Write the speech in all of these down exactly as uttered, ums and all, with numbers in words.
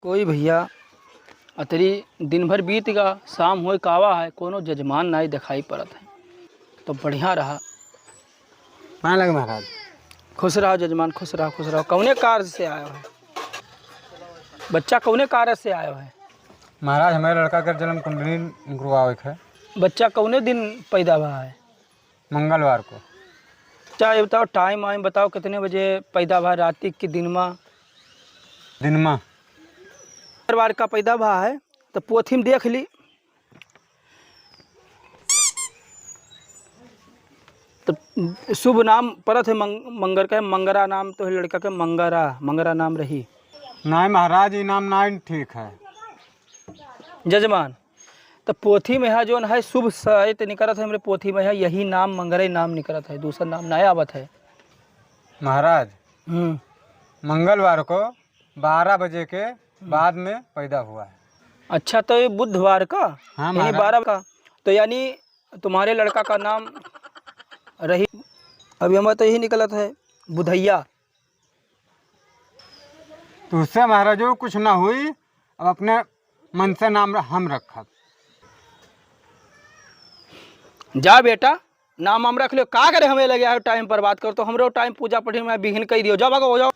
कोई भइया, अतरी दिन भर बीत गा, शाम होए कावा है, कोनो जजमान नाई देखाई पड़त है। तो बढ़िया रहा। पाँय लगे महाराज। खुश रहा जजमान, खुश रहा, खुश रहा। कौने कार्य से आयो है बच्चा, कौने कार्य से आयो है? महाराज, हमरे लड़का के जन्म कुंडली निकरवावे के है। बच्चा कौने दिन पैदा भा है? मंगलवार को। अच्छा, ये बताओ, टाइम वाइम बताओ, कितने बजे पैदा भा, राती की दिनमा? दिनमा। मंगलवार का पैदा भा है, तो पोथी में देख ली। तो शुभ नाम परत है मंग-, मंगर का, मंगरा नाम तो है लड़का के, मंगरा, मंगरा नाम रही। नहीं महाराज, ये नाम नहीं ठीक है। जजमान, तो पोथी में है जौन है शुभ साइत निकरत है, हमरे पोथी में है यही नाम, मंगरे नाम निकरत है, दूसर नाम नाय आवत है। महाराज, हम्म। मंगलवार को बारह बजे के हम्म। बाद में पैदा हुआ है। अच्छा, तो ये बुधवार का, हाँ, यानी महाराज। बारह का, तो यानी तुम्हारे लड़का का नाम रही, अभी हमारा तो यही निकलत है, बुधैया। तुझसे महाराजो कुछ ना हुई, अब अपने मन से नाम र-, हम रखब। जा बेटा, नाम वाम रख लियो। का करे हमें लगे आयो टाइम पर बात कर, तो हमरो टाइम पूजा पाठ में बिघिन कई दियो। जाओ, भागो, हो जाओ।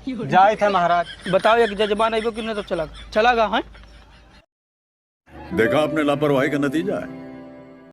जाइत है महाराज। बताओ, एक जजमान अइबो कि नहीं, तो चला गा, चला गा, हैं? देखा आपने लापरवाही का नतीजा है।